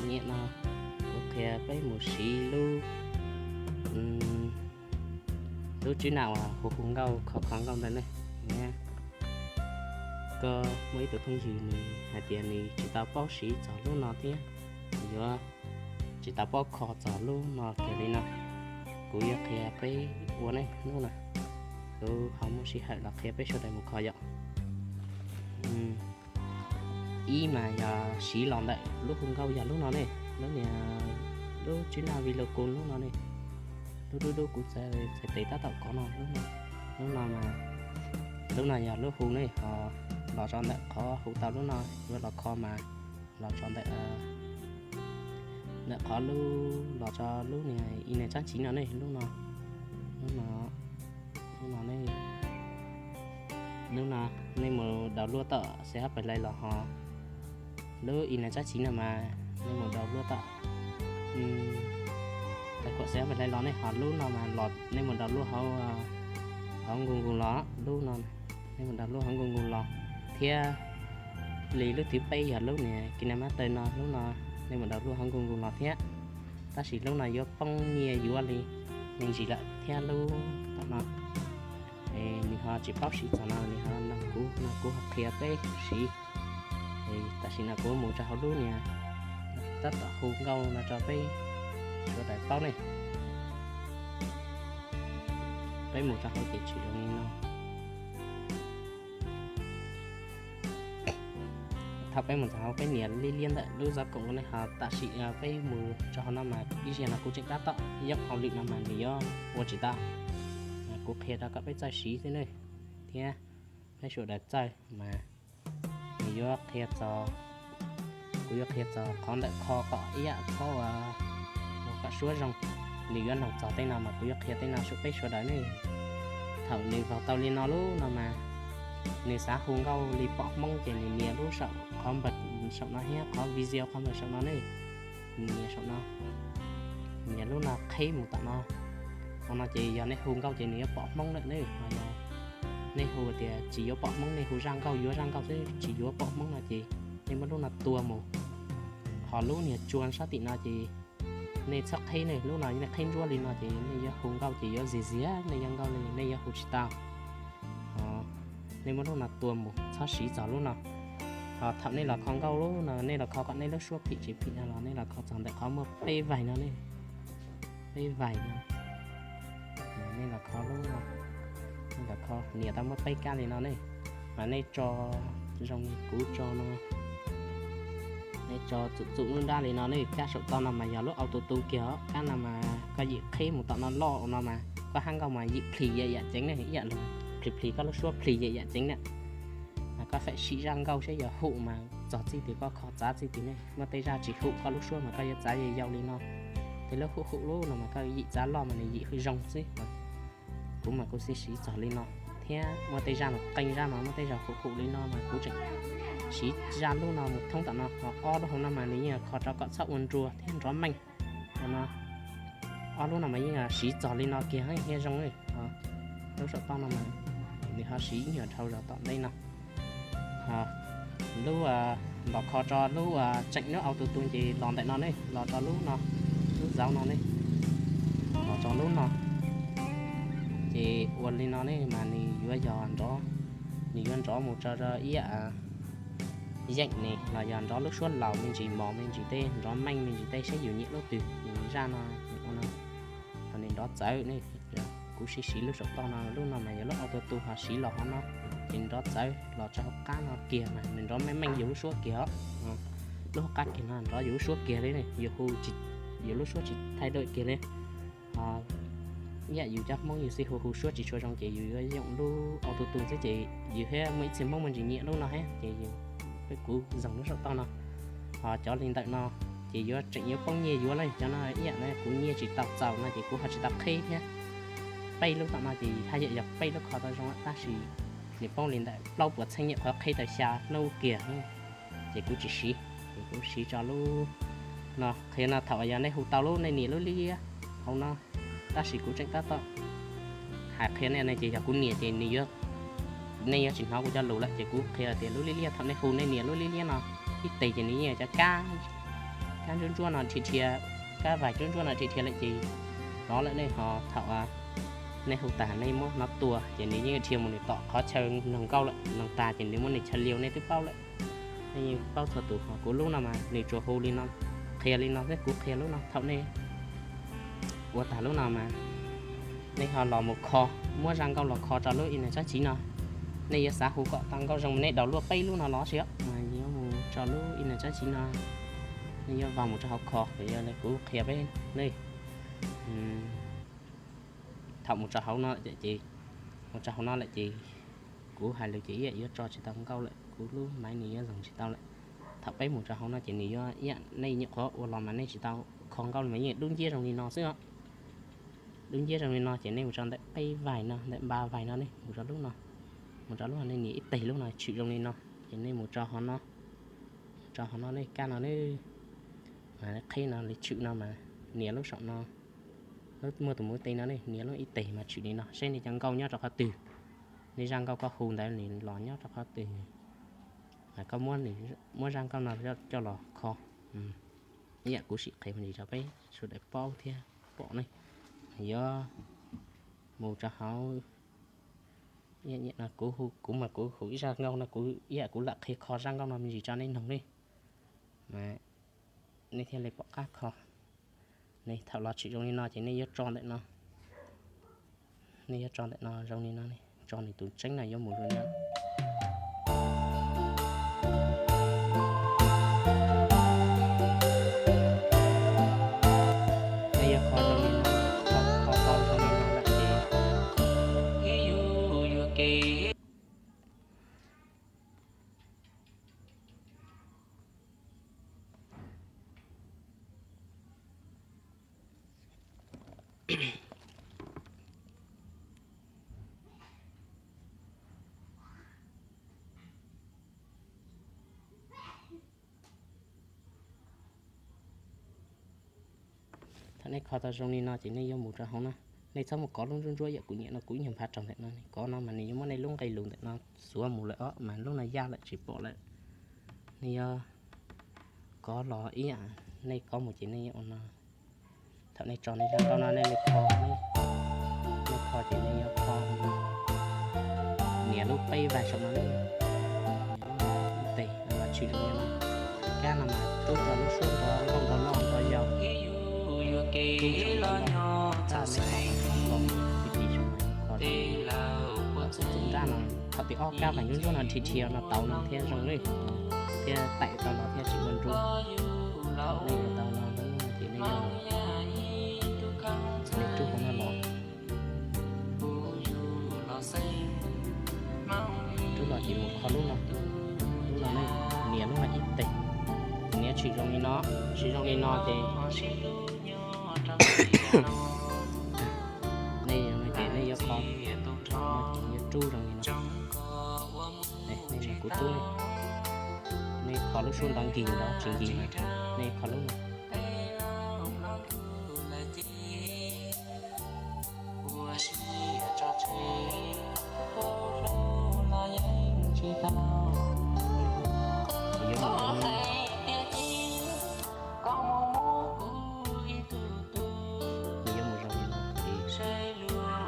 Nyiam no, kuv qhia peb mus siv lub, lub tswb na uas hu hu nkauj kho kho nkauj ntawd ne. Koj muaj ib tug phooj ywg nws hais tias nws tsis tau paub siv txog lub no thiab, yuav tsis tau paub kho txog lub no kiag li no. Kuv yuav qhia peb ua ne lub no. Kuv ho muaj sij hawm los qhia peb sawv daws mus kho yom. Ib mas yog siv los ntawm lub hu nkauj yog lub no ne, lub niag, lub tswb na vi lo ku lub no ne. Lub dub dub kuv txhais tes tab tom kov no, lub no mas, lub no yog lub hu ne, ho los tso ntawm qhov hu tau lub no yuav los kho mas los tso ntawm, ntawm qhov lub, los tso lub niag i niag tsab tsiv no ne, lub no, lub no, lub no ne, lub no nej mus download tom xab pais lais los ho, lub i niag tsab tsiv no mas nej mus download tom, tais khuam xab pais lais los nej ho lub no mas los nej mus download hauv, hauv Google los, lub no nej mus download hauv Google los thiab. Li lub thib peb yog lub niag KineMaster no, lub no nej mus download hauv Google los thiab. Tab sis lub no yuav poob nyiaj yuav li me ntsis lawm thiab lub tom no. Es nws ho tsis paub siv txog no nws ho nug kuv no kuv ho qhia peb siv. Es tam sim no kuv mus rau hauv lub niag tab tom hu nkauj no rau peb sawv daws paub ne. Peb mus rau hauv ces tshwm zoo li no. Thaum peb mus txog hauv peb nias liab liab ntawm lub zov koom ne ho tam sim peb mus rau hauv no mas ib zaug no kuv tseem tab tom yoom hauj lwm no mas nws yuav ua tsis tau. Kuv qhia rau kom peb txawj siv xwb ne, thiab peb sawv daws txawj mas nws yuav qhia txog, kuv yuav qhia txog qhov ntawm kho kom ib yam txhob ua kom suab zoo. Nws yuav nug txog tej no mas kuv yuav qhia tej no rau peb sawv daws ne. Thaum nws vau tau li no lub no mas nws xav hu nkauj li pom Hmoob ces nws nias lub saum qhov npawb saum no thiab qhov video qhov npawb saum no ne. Nws nias saum no, nias lub no qhib mus tom no. Qhov no ces yog nej hu nkauj ces nws yuav pom Hmoob lawm ne. Ho yog nej hu tias tsis yuav pom Hmoob, nej hu zaj nkauj yuav zaj nkauj xwb tsis yuav pom Hmoob no ces nej muab lub no tua mus. Ho lub niag tsua sab tim no ces nej txhob qhib ne, lub no nej qhib ntsuab li no ces nej yuav hu nkauj ces yuav ziag ziag, nej yuav nkauj li nej yuav hu tsis tau. Nej muab lub no tua mus, txhob siv txog lub no. Ho thaum nej los kho nkauj lub no, nej los kho kom nej lub suab phim tsis phim no los nej los kho txog ntawm qhov muaj peb vaig no ne, peb vaig no. Nej los kho lub no, nej los kho nias tau muaj peb kab li no ne. Mas nej tso zoo li kuv tso no, nej tso txum txum lub nrab li no ne. Kab saum toj no mas yog lub auto tune kiag os, kab no mas koj yim qhib mus tom no loj no mas koj hab nkauj mas yim plhis yam yam ceev ne, ib yam li plhis plhis koj lub suab plhis yam yam ceev na. Mas koj faim sim zaj nkauj seb yog hum mas txog txij twg koj kho txav txij twg ne. Muaj tej zaj tsis hum koj lub suab mas koj yuav txav yau yau li no. Tej lub hum hum lub no mas koj yim txav loj mas nws yim zoo xwb. Kuv mas kuv xij siv txog li no, thiab muaj tej zaj mas qee zaj mas muaj tej zaj hum hum li no mas kuv tseem siv zaj lub no mus thoob tom no. Ho ob lub hauv no mas nws yeej kho rau kom txhob ua nrua thiab nrov meej. Ho no, ob lub no mas yeej siv txog li no kiag thiaj zoo. Lub saum toj no mas nws ho siv ib nyuag dhau zog tom ntej no. Lub, los kho tso lub tseem lub auto tune ces los ntawm no ne, los rau lub no, lub zauv no ne, los rau lub no. Ces ua li no ne mas nws yuav yog nrov, nws yuav nrov mus tso ib yam yeem ne los yog nrov lub suab laus me ntsis mos me ntsis tej, nrov meej me ntsis tej, seb yus nyiam lub twg nws zaj no. Ua no, nws nrov txawv ne. Kuv siv siv lub saum toj no, lub no mas yog lub auto tune ho siv los hauv no, ces nrov txawv los rau hauv qab no kiag mas nws nrov meej meej yus lub suab kiag os. Lub hauv qab kiag no nrov yus lub suab kiag li, yus hu, yus lub suab tsis thaij dawm kiag li. Ib yam yus cov Hmoob yus xij hu hu suab tsis tshua zoo ces yus yuav yoom lub auto tune xwb ces yus thiab muaj ib txhia Hmoob muaj ntsis nyiam lub no thiab ces peb kuv zoo lub saum toj no. Ho cov li ntawm no ces yuav tseem yuav poob nyiaj yuav lawm, cov no ib yam li kuv nyiaj tsis tau txaus no ces kuv ho tsis tau qhib thiab. Peb lub tom no ces haj yam yog peb lub kho tau zoo tab sis nws poob li ntawm plaub puas txheeb nyuag qhov qhib tau xya hnub kiag, ces kuv tsis siv, ces kuv siv tso lub no. Qhia no thaum yog nej hu tau lub nej nias lub liab hauv no, tab sis kuv tseem tab tom hais qhia nej ne, ces yog kuv nias ces nws yuav Nej yuav tsis hnov kuv cov lus lawm ces kuv qhia tias lub liab liab, thaum nej hu nej nias lub liab liab no ib tes ces nws yeej cov kab, kab ntsuab ntsuab no dhia dhia, kab vais ntsuab ntsuab no dhia dhia lawm ces rov lawm nej ho thaum nej hu tas nej muab no tua ces nws yeej dhia mus nws tom qhov chaw noog nkauj lawm, noog tas ces nws muab nws chaw liau nej twb paub lawm. Nej yeej paub txhua tus ho kuv lub no mas nws tsuas hu li no, qhia li no xwb, kuv qhia lub no. Thaum nej ua tag lub no mas nej ho los mus kho, muab zaj nkauj los kho rau lub ib niam tsab chiv no. Nej yuav xav hu kom tau nkauj zoo mas nej daus luaj peb lub no los sis mas yuav mus rau lub ib niam tsab chiv no. Nej yuav vau mus rau hauv kho, yog li kuv qhia peb ne. Thaum mus rau hauv no ces, mus rau hauv no lawm ces kuv hais lus ces ib yam yuav tso tsis tau nkauj lawm, kuv lub maiv nws yuav zoom tsis tau lawm. Thaum peb mus rau hauv no ces nws yuav ib yam nej nyuam qhuav ua los mas nej tsis tau kho nkauj li mas yeej dub nciab zoo li no xwb os. Dub nciab zoo li no ces nej mus rau ntawm peb vais no, ntawm npa vais no ne, mus rau lub no, mus rau lub no nej nias ib teg lub no tshwm zoo li no, ces nej mus rau hauv no, mus rau hauv no nej kab no ne, qhib no li tshwm no mas nias lub saum no, lub muaj tus muv ti no ne, nias lub ib teg mas tshwm li no seb nej cov nkauj nyob rau qhov twg, nej zaj nkauj koj hu ntawd nws los nyob rau qhov twg. Mas koj muab, muab zaj nkauj no coj los kho. Ib yam kuv sim qhia me ntsis rau peb sawv daws paub thiab pom ne. Yuav mus rau hauv, kuv, kuv mas kuv hu ib zaj nkauj no kuv ib yam kuv lam qhia kho zaj nkauj no me ntsis rau nej noog ne, nej thiaj li pom qab kho. Nej thaum los tshwm zoo li no ces nej yuav tso ntawm no, nej yuav tso ntawm no zoo li no, tso nws tus tseeb no yuav mus zoo li no. Nej yuav kho zoo li no, kho, kho tau zoo li no lawm ces Thaum nej kho tau zoo li no ces nej yuav mus rau hauv no. Nej txhob mus kov lub ntsuab ntsuab yam kuv nyiam no, kuv nyuag nphav rau ntawm no, nej kov no mas nws yuav muab nej lub nqe lus ntawm no xuav mus lawm os, mas lub no yaj lawm tsis pom lawm. Nej yuav kov los ib yam, nej kov mus ces nej yuav ua no. Thaum nej tso nej zaj nkauj no nej li kho, nej kho ces nej yuav kho, nias lub peb vais saum no, tes no mas tshwm zoo li no. Kab no mas rub rau lub suab nrov nkauj nrov loj nrov yau, rub saum no, kab nej kho, kho tib tis saum no, kho tib tus nrab no. Thaum tim ob kab vais ntsuab ntsuab no dhia dhia no tau no thiab zoo li, thiab taim tau no thiab tsis ua nruag. Thaum nej ua tau no ces nej yuav, nej rub hauv no los, rub los ces mus kho lub no, lub no nej nias lub no ib teg, nias tshwm zoo li no, tshwm zoo li no ces nej, ces nej yuav kho, yuav rub zoo li no. Nej, kuv rub, nej kho lub suab nrov nkig nrov tsis nkig, nej kho lub no. Yuav mus, yuav mus zoo li no,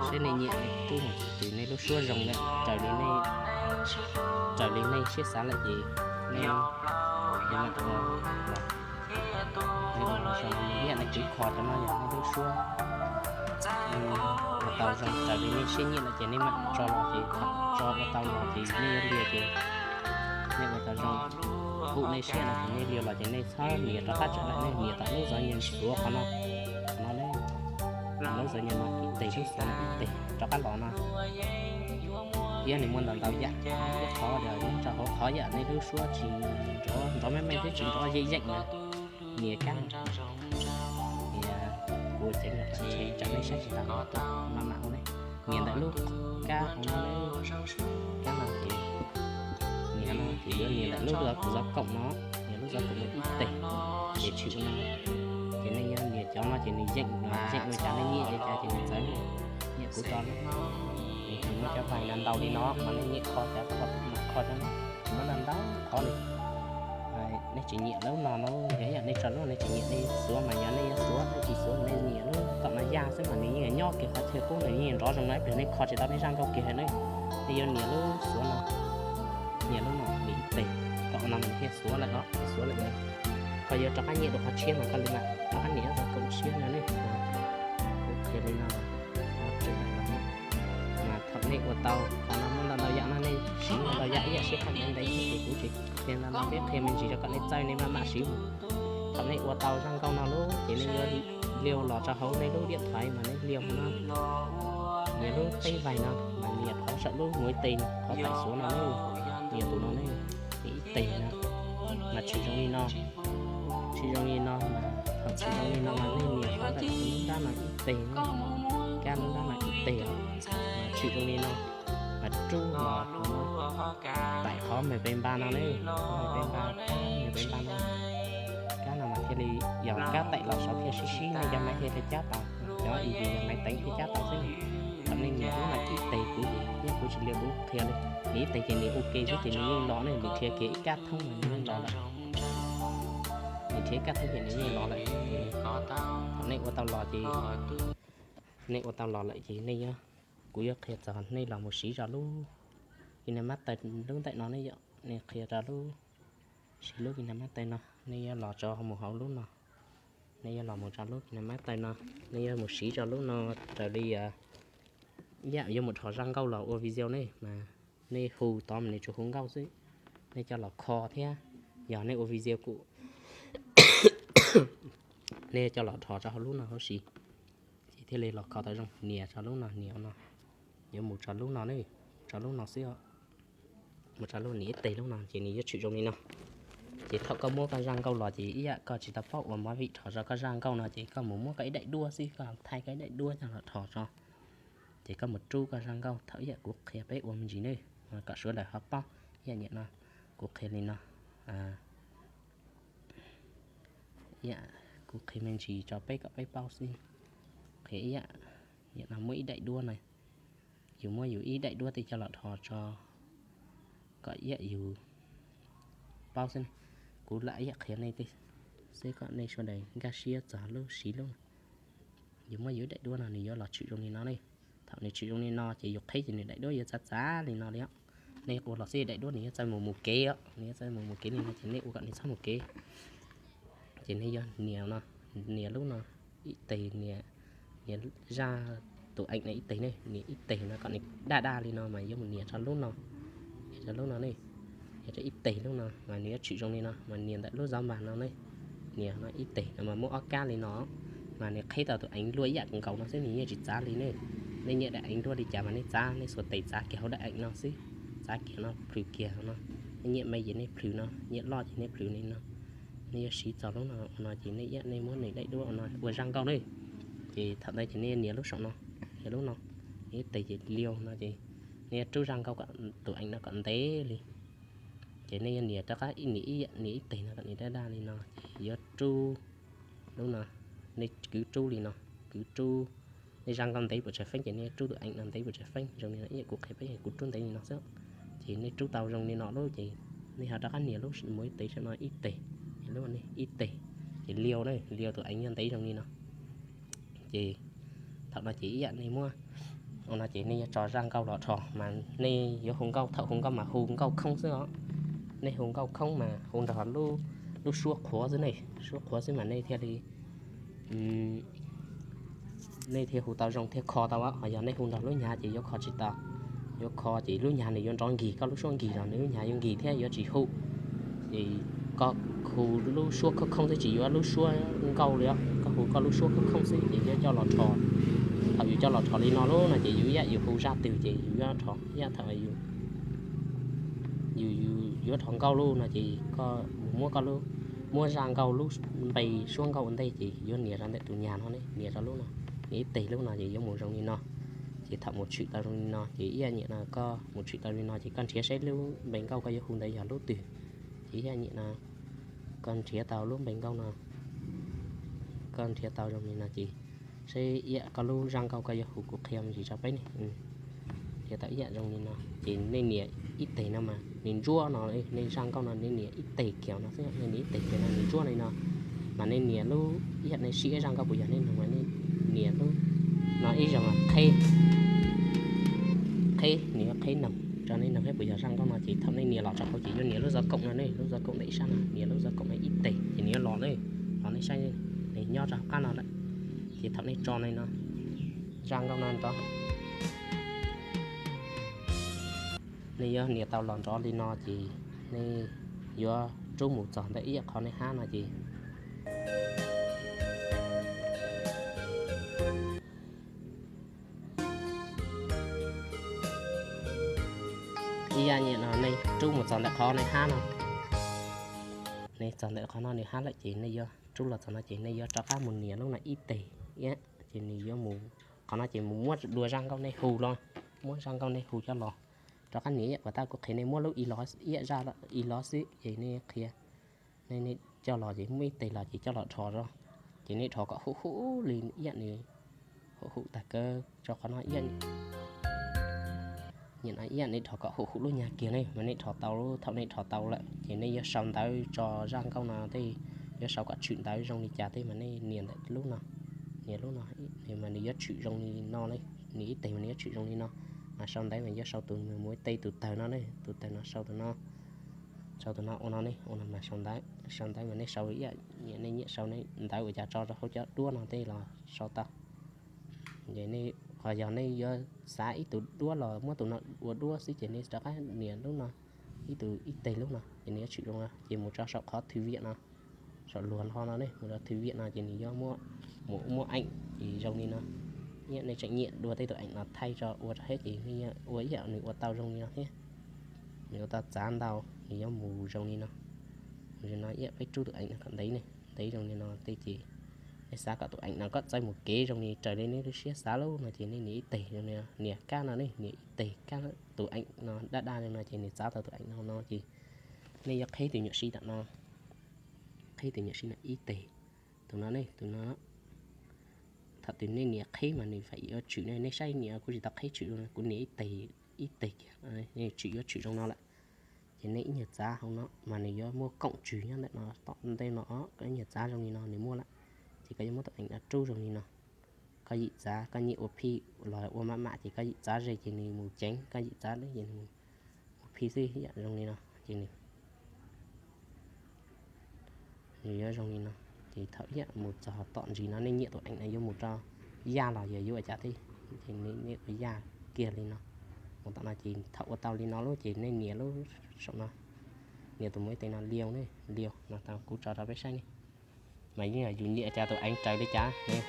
seb nej nyiam li twb mus ces nej lub suab zoo lawm, raws li nej, raws li nej siab xav lawm ces nej, nej mam ua los, nej ua los zoo li ib yam nej twv kho rau no yog nej lub suab. Ua tau zoo raws li nej siab nyiam lawm ces nej mam tso los ces thaum tso ua tau los ces nej yuav lias ces nej ua tau zoo, pum nej siab no ces nej lias los ces nej txhob nias rov qab tsam lawm, nej nias tom lub zov nyas xuav qhov no, qhov no ne, lub zov nyas no ib teg, lub xuav no ib teg rov qab los no. Thiab nws muaj ntau ntau yam, ib qhov nyob rau hauv qhov yam nej lub suab tsis nrov, nrov meej meej thiab tsis nrov yeej yeej na. Nias kab, nias, kuv ceev los tsam nej saib tsis tau, no mam ua ne. Nias ntawm lub kab hauv no, kab no ces, nias no ces yuav nias ntawm lub zov koom no, nias lub zov koom no ib teg, ces tshwm no. Ces nej yuav nias cov no ces nws yeej, yeej ua cas nej nyiam li cas ces nws txawv li. Nias kuv tso ne, nws tus Muab cov vais no ntau li no mas nej nyiam kho cov kho, kho cov no, muab ntau ntau qhov li. Nej tsis nyiam lub no no, yog yam nej tso lub nej tsis nyiam nej xuav mas yog nej yuav xuav, nej tsis xuav nej nyiam lub kom no yaj xwb mas nws yeej nyob kiag qhov chaw qub, nws yeej nrov zoo no ib pliag nej kho tsis tau nej zaj nkauj kiag ne. Nej yuav nias lub xuav no, nias lub no nws ib teg, kom no nws thiaj xuav lawm os, xuav lawm. Koj yuav rov qab nyiam dua qhov tshiab mas koj li mam rov qab nias tau kaum tshiab no ne. Kuv qhia li no, mas thaum nej ua tau qhov no muaj ntau ntau yam no nej siv ntau yam ib yam siab koj ntev ntev ces kuv tsis qhia ntau ntau, peb qhia me ntsis rau kom nej txawj nej maj mam siv. Thaum nej ua tau zaj nkauj no lawm ces nej yuav liu los rau hauv nej lub diam thaiv mas nej liu no, nias lub teeb vais no mas nias qhov saum lub mus ib teg, qhov taim xuav no ne, nias tus no ne, nias ib teg no, mas tshwm zoo li no, tshwm zoo li no, thaum tshwm zoo li no mas nej nias qhov ntawm lub nrab no ib teg, kab lub nrab no ib teg, mas tshwm zoo li no, mas rub los taim qhov me pes npas no ne, me pes npas, me pes npas no, kab no mas thiaj li yog kab taim los saud thiaj sib sib, nej cov maiv thiaj li cab tau, cov ib yam yog maiv teev thiaj cab tau xwb. Thaum nej nias lub no ib teg kuv, yog kuv tsis liu kuv qhia li, nias ib teg ces nws ua ke xwb ces nws yeej los ne, nws nrhiav kiag ib kab thoob mas nws yeej los lawm. Nws nrhiav ib kab thoob ces nws yeej los lawm. Thaum nej ua tau los ces, nej ua tau los lawm ces nej yuav, kuv yuav qhia txog nej los mus siv rau lub KineMaster lub ntawm no ne yom, nej qhia rau lub, siv lub KineMaster no, nej yuav los tso mus hauv lub no, nej yuav los mus rau lub KineMaster no, nej yuav mus siv rau lub no raws li ib yam yuav mus dhos zaj nkauj los ua video ne mas nej hu tod mas nws tsuas hu nkauj xwb, nej coj los kho thiab, yog nej ua video kuj nej coj los dhos rau hauv lub no huv si, ces thiaj li los kho tau zoo. Nias rau lub no, nias no, yuav mus rau lub no ne, rau lub no xwb, mus rau lub nias ib teg lub no ces nws yuav tshwm zoo li no. Ces thaum koj muab koj zaj nkauj los ces ib yam koj tsis tau paub ua movie dhos rau koj zaj nkauj no ces koj mus muab koj ib daim duab xwb, koj thaij koj ib daim duab coj los dhos tso. Ces koj mus rub koj zaj nkauj thaum ib yam kuv qhia peb ua me ntsis ne, kom sawv daws ho paub ib yam niam no, kuv qhia li no, ib yam kuv qhia me ntsis tso peb kom peb paub xwb. Qhia ib yam, niam no muab ib daim duab no, yus muab yus ib daim duab tej coj los dhos tso kom ib yam yus paub xwb. Kuv lam ib yam qhia nej tej xwb kom nej sawv daws nkag siab txog lub siv lub no. Yus muab yus ib daim duab no nws yuav los tshwm zoo li no ne. Thaum nws tshwm zoo li no ces yus qheb ces nws daim duab yuav txav txav li no li os. Nej ua los xij daim duab nws yuav txawj mus mus kev os, nws yuav txawj mus mus kev li no ces nej ua kom nws txhob mus kev. Ces nej yuav nias no, nias lub no ib teg, nias, nias zaj tus eem no ib teg ne, nias ib teg no kom nws daj daj li no mas yuav mus nias rau lub no, nias rau lub no ne, nias rau ib teg lub no mas nws yuav tshwm zoo li no mas nias ntawm lub zaub npas no ne, nias no ib teg no mas muaj ob kab li no mas nws qheb tau tus eev luaj ib yam nkaus no xwb, nws yeej tsis txav li ne. Nej nyiam daim eev luaj li cas mas nej txav, nej xuas tes txav kiag hauv daim eev no xwb, txav kiag no plhws kiag no. Nej nyiam me ces nej plhws no, nyiam loj ces nej plhws li no. Nej yuav siv txog lub no ua no ces nej ib yam nej muab nws daim duab ua no ua zaj nkauj ne. Ces thaum ntawd ces nej nias lub saum no, nias lub no, nias ib teg ces liu no ces nej yuav rub zaj nkauj kom tus eev no kom ntev li. Ces nej yuav nias rov qab nias ib yam, nias ib teg no kom nws daj daj li no ces yuav rub lub no, nej kwv rub li no, kwv rub. Nej zaj nkauj ntev puas tsawg feeb ces nej rub tus eev no ntev puas tsawg feeb, zoo li no ib yam kuv qhia peb, kuv rub ntev li no xwb. Ces nej rub tau zoo li no lawm ces nej ho rov qab nias lub mus ib teg saum no ib teg, lub no ib teg, ces liu na, liu tus eev yog ntev zoo li no. Ces thaum no ces ib yam nej muab ua no ces nej yuav tso zaj nkauj los dhos mas nej yuav hu nkauj, thaum hu nkauj mas hu nkauj khoob xwb os. Nej hu nkauj khoob mas hu nrog lub suab qhuav xwb ne, suab qhuav xwb mas nej thiaj li, nej thiaj hu tau zoo thiaj kho tau. Ho yog nej hu nrog lub hnyav ces yuav kho tsis tau. Yuav kho ces lub hnyav nws yuav nrov nkig, koj lub suab nkig los nws lub hnyav yuav nkig thiab yuav tsis hu. Ces koj hu lub suab khoob khoob xwb, tsis yuav lub suab nkauj li os, koj hu koj lub suab khoob khoob xwb ces yuav coj los dhos. Thaum yus coj los dhos li no lawm no ces yus ib yam yus hu zaj twg ces yus yuav dhos ib yam thaum yus, yus yuav dhos nkauj lawm no ces koj muab koj lub, muab zaj nkauj lub npe suab nkauj ua ntej ces yuav nias rau ntawm tus hnyav no ne, nias rau lub no, nias ib teg lub no ces yuav mus zoo li no. Ces thaum mus tshwm tau zoo li no ces ib yam niam no koj mus tshwm tau li no ces koj nrhiav saib lub npe nkauj koj yuav hu ntawd yog lub twg. Ces ib yam niam no koj nrhiav tau lub npe nkauj no, koj nrhiav tau zoo li no ces saib ib yam koj lub zaj nkauj koj yuav hu, kuv qhia me ntsis rau peb ne. Ces tau ib yam zoo li no, ces nej nias ib teg no mas nws ntsuab no, nej zaj nkauj no nej nias ib teg kiag no xwb, nej nias ib teg kiag no nws ntsuab li no. Mas nej nias lub, ib yam nej siv zaj nkauj puas yog nej noog mas nej nias lub no ib zaug qheb, qheb, nws yuav qheb noog rau nej noog thiab puas yog zaj nkauj no. Ces thaum nej nias los rau hauv ces yuav nias lub zov koom no ne, lub zov koom ntawm ib sab no, nias lub zov koom no ib teg ces nws yuav los ne, los nej saib, nws nyob rau hauv qab no lawm. Ces thaum nej tso li no, zaj nkauj no rov nej yuav nias tau los nrov li no ces nej yuav rub mus txog ntawm ib yam qhov nej hab no ces ib yam no nej rub mus txog ntawm qhov nej hab no, nej txog ntawm qhov no nws hab lawm ces nej yuav rub los txog no ces nej yuav rov qab mus nias lub no ib teg, ces nws yuav mus, qhov no ces mus muab dua zaj nkauj nej hu los, muab zaj nkauj nej hu coj los. Rov qab nias ib yam uas tab kuv qhia nej muab lub ib los, ib yam zaj ib los xwb ces nej qhia, nej coj los ces muab ib teg los ces coj los dhos zog, ces nej dhos kom huv huv li ib yam nws, huv huv tag kawg rau qhov no ib yam, ib yam nej dhos kom huv huv lub nyag kiag ne mas nej dhos tau, thaum nej dhos tau lawm ces nej yuav sau ntawv tso zaj nkauj no tej, yuav sau kom tshwm ntawv zoo li cas tej mas nej nias ntawm lub no, nias lub no, mas nws yuav tshwm zoo li no, nias ib teg mas nws yuav tshwm zoo li no. Mas sau ntawv mas yuav sau tus mus ib teg tus tawg no ne, tus tawg no sau tus no, sau tus no ua no ne, ua no mas sau ntawv, sau ntawv mas nej sau ib yam nej nyiam sau ntawv uas cas tso rau hauv cov duab no tej los sau tau. Ces nej, qhov yog nej yuav xav ib tug duab los muab tus no ua duab xwb ces nej rov qab nias lub no, ib tug ib teg lub no ces nws yuav tshwm zoo no ces mus rau saum qhov thwv viam no, saum luag no no ne, mus rau thwv viam no ces nws yuav muab, mus muab eem ces zoo li no. Ib yam nej tseem nyiam dua tej tus eem no thaij tso ua rau thiab ces nej ua ib yam nws ua tau zoo li no thiab. Nws ua tau txav ntau, nws yuav mus zoo li no. Mus zoo no ib yam peb rub tus eem no kom ntev ne, ntev zoo li no tej ces nej xav kom tus eem no kom txawj mus kev zoo li raws li nej lub siab xav lub no ces nej nias ib teg zoo li no, nias kab no ne, nias ib teg kab, tus eem no daj daj li no ces nws txav tau tus eem no no ces nej yuav qheb tus nyuam si tam no, qheb tus nyuam si no ib teg, tus no ne, tus no. Thaum twg nej nias qheb mas nws fais yuav tshwm ne, nej saib nias kuv tsis tau qheb tshwm, kuv nias ib teg, ib teg kiag, tshwm yuav tshwm zoo no lawm. Ces nej ib nyuag txav hauv no mas nws yuav muaj koom tswv nyob ntawm no tom ntej no, koj ib nyuag txav zoo li no nws muaj lawm. Ces koj yuav muab tus eem no rub zoo li no. Koj yim txav, koj nyiam ua phij los ua maj mam ces koj yim txav ze ces nws mus ceev, koj yim txav deb ces nws mus ua phij xwb ib yam zoo li no ces nws nws yuav zoo li no. Ces thaum ib yam mus txog tom ntsis no nej nyiam tus eem no yuav mus rau yaj los yog yuav ua cas thiab, ces nej ua yaj kiag li no. Mus tom no ces thaum ua tau li no lub ces nej nias lub saum no, nias tus mus ib teg no liu ne, liu no tau kuv tso rau peb saib ne. Mas yeej yog yus nias cas tus eev raws li cas ne.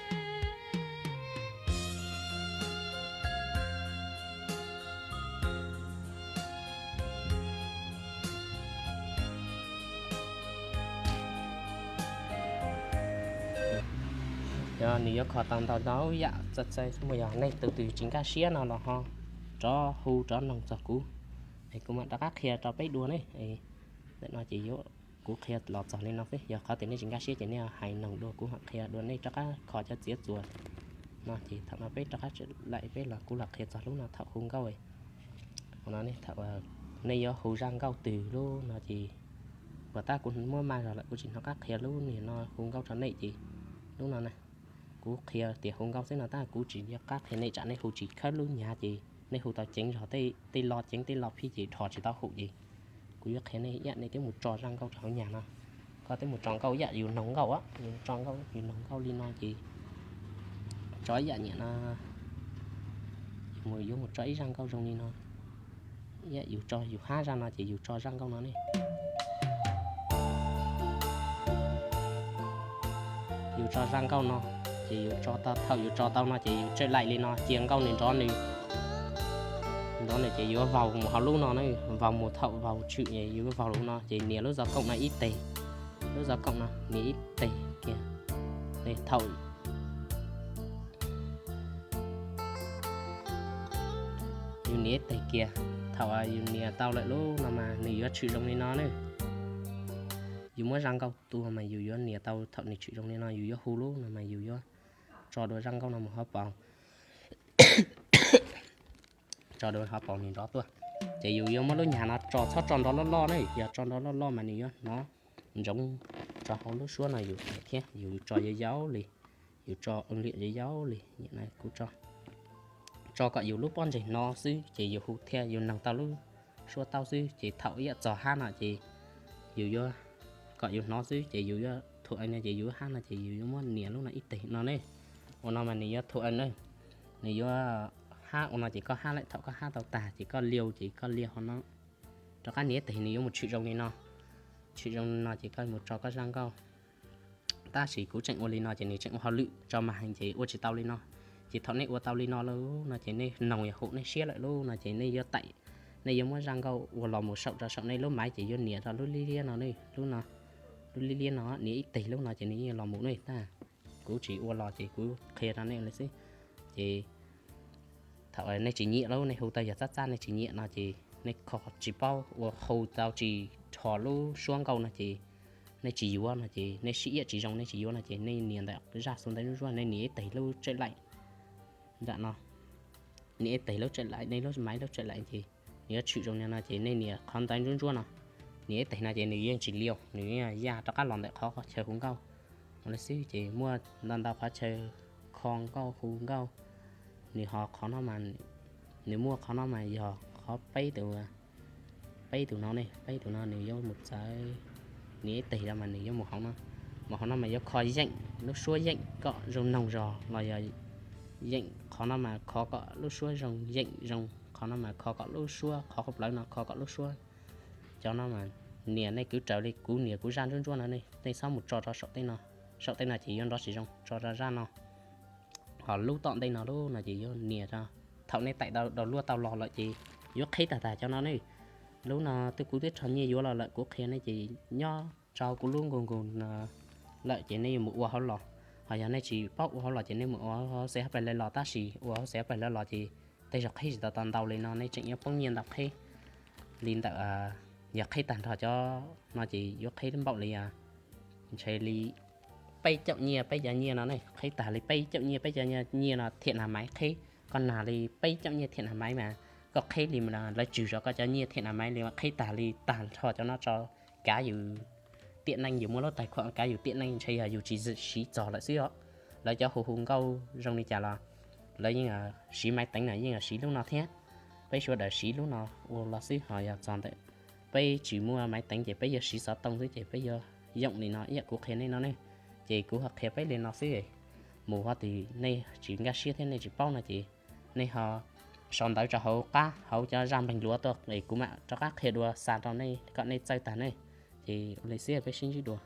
Yog nws yuav kho tau ntau ntau yam txawj txawj, yog nej tus twg tsis nkag siab no los ho rov hu rov noog txog kuv, es kuv mam rov qab qhia rau peb dua ne. Ntawm no ces yuav, kuv qhia los txog li no xwb, yog qhov tias nej tsis nkag siab ces nej hais noog dua kuv mam qhia dua, nej rov qab kho cov txiav txuas no ces thaum no peb rov qab laim peb los kuv los qhia txog lub no thaum hu nkauj. Ua no ne, thaum nej yuav hu zaj nkauj twg lub no ces puas tab kuv muab maj zog lawm kuv tsis hnov qab qhia lub niag no hu nkauj rau nej ces lub no na, kuv qhia tias hu nkauj xwb no tab kuv tsis nco qab qhia nej tsam nej hu tsis khawb lub nyav ces nej hu tau ceev zog tej lo ceev tej lo phij ces dhos tsis tau hum ces kuv yuav qhia nej ib yam nej twb mus tso zaj nkauj rau hauv nyag no. Koj twb mus tso nkauj ib yam yus noog nkauj, yus tso nkauj yus noog nkauj li no ces tso ib yam nyiam no, mus yuav mus tso ib zaj nkauj zoo li no, ib yam yus tso yus hab zaj no ces yus tso zaj nkauj no ne. Yus tso zaj nkauj no, ces yus tso tau, thaum yus tso tau no ces yus tsawm laim li no cia nkauj nws nrov nws, nrov nws ces yuav vaug mus hauv lub no na, vaug mus thaum vaug tshwm yus vaug lub no ces nias lub zov koom no ib teg, lub zov koom no nias ib teg kiag, thaum yus nias ib teg kiag, thaum yus nias tau lawm lub no mas nws yuav tshwm zoo li no ne. Yus muab zaj nkauj tua mas yus yuav nias tau thaum nws tshwm zoo li no yus yuav hu lub no mas yus yuav tso dua zaj nkauj no mus hauv paus. tso dua ho paus nws nrov tuaj. Ces yus yuav muab lub nyaj no tso, txhob tso nrov loj loj ne, yog tso nrov loj loj mas nws yuav hnov ntsoov tso hauv lub suab no yus thiab. Yus tso yau yau li, yus tso liam yau yau li, kuv tso kom yus lub pob ntseg hnov xwb ces yus hu thiab yus noog tau lub suab tau xwb. Ces thaum ib yam txog hab no ces yus yuav, kom yus hnov xwb ces yus yuav thu no ces yus hab no ces yus yuav muab nias lub no ib teg no ne. Ua no mas nws yuav thu na, nws yuav hab ua no ces koj hab lawm, thaum koj hab tau tag ces koj liau, ces koj liau ho no rov qab nias ib teg, nws yuav mus tshwm zoo li no. Tshwm zoo li no ces koj mus tso koj zaj nkauj. Tab sis kuv tseem ua li no ces nws tseem ua hauj lwm tso mas heev ces ua tsis tau li no. Ces thaum nej ua tau li no lawm no ces nej noog yog hum nej siab lawm lub no ces nej yuav taim, nej yuav muab zaj nkauj ua los mus saum rau saum nej lub maiv ces yuav nias rau lub liab liab no ne, lub no, lub liab liab no nias ib teg lub no ces nws yeej los mus ne. Tab kuv tsis ua los ces kuv qhia rau nej li xwb. Ces thaum nej tsis nyiam lub, nej hu tau yog txab txab nej tsis nyiam no ces nej kho tsis paub ua hu tau tsis dhos lub suab nkauj no ces nej tsis yuav no ces nej sib iab tsis zoo nej tsis yuav no ces nej nias ntawm zaj xu ntawv ntsuab ntsuab, nej nias ib teg lub tsawj laim ntawm no, nias ib teg lub tsawj laim, nej lub maiv lub tsawj laim ces nws yuav tshwm zoo li no ces nej nias qhov ntawv ntsuab ntsuab no, nias ib teg no ces nws yeej tsis liau, nws yeej ya rov qab los ntawm qhov chaw hu nkauj li xwb. Ces muaj ntau ntau qhov chaw kho nkauj hu nkauj, nws ho qhov no mas, nws muaj qhov no mas yog qhov peb tus, peb tus no ne, peb tus no nws yuav mus txawv, nias ib teg rau mas nws yuav mus hauv no. Mus hauv no mas yuav kho yeem, lub suab yeem kom zoo noog zog los yog yeem, qhov no mas kho kom lub suab zoo yeem zoo, qhov no mas kho kom lub suab, qhov qhov plawv no kho kom lub suab. Cov no mas nias nej kwv raws li kuv nias kuv zaj ntsuab ntsuab no ne, nej txhob mus tso rau saum tej no, saum tej no ces yuav nrov tsis zoo, tso rau zaj no. Ho lub tom ntej no lub no ces yuav nias rau, thaum nej taim dua luaj tau los lawm ces yuav qhib tag tag cov no ne. Lub no twb kuv twb rho nyiaj yuav los lawm, kuv qhia nej ces nyob rau kuv lub nkaus nkaus no lawm ces nej yuav mus ua hauv los. Ho yog nej tsis paub ua hauv los ces nej mus ua hauv xev hauv pes lawv los, tab sis ua hauv xev hauv pes lawv los ces tej zaum qhib tsis tau tau ntau li no, nej tseem yuav poob nyiaj ntau qhib li ntawm, yog qhib tag nrho cov no ces yuav qhib npaum li ntshe li peb caum nyiaj peb cav nyiaj no ne, qhib tag li peb caum nyiaj peb cav nyiaj no thiam nag maiv qhib, koj nag li peb caum nyiaj thiam nag maiv mas koj qhib li lawv tswg zov koj cov nyiaj thiam nag maiv li, qhib tag li tag nrho cov no tso, kav yus tiam neej, yus muaj lub tais khuam kav yus tiam neej, ntshe yog yus tsis siv txog lawm xwb os. Lawv cov hu hu nkauj zoo li cas los lawv yeej siv maiv teev na, yeej siv lub no thiab. Peb sawv daws siv lub no ua los xwb, ho yog txog ntawm peb tsis muaj maiv teev ces peb yuav siv xov tooj xwb ces peb yuav yoom li no ib yam kuv qhia nej no ne. Ces kuv ho qhia peb li no xwb, mus ho twg nej tsis nkag siab thiab nej tsis paub no ces nej ho sau ntawv rau hauv qab hauv cov zaj npeeg luav tuaj es kuv mam rov qab qhia dua xa rau nej kom nej txawj tag ne. Ces ua li xwb, peb sib ntsib dua.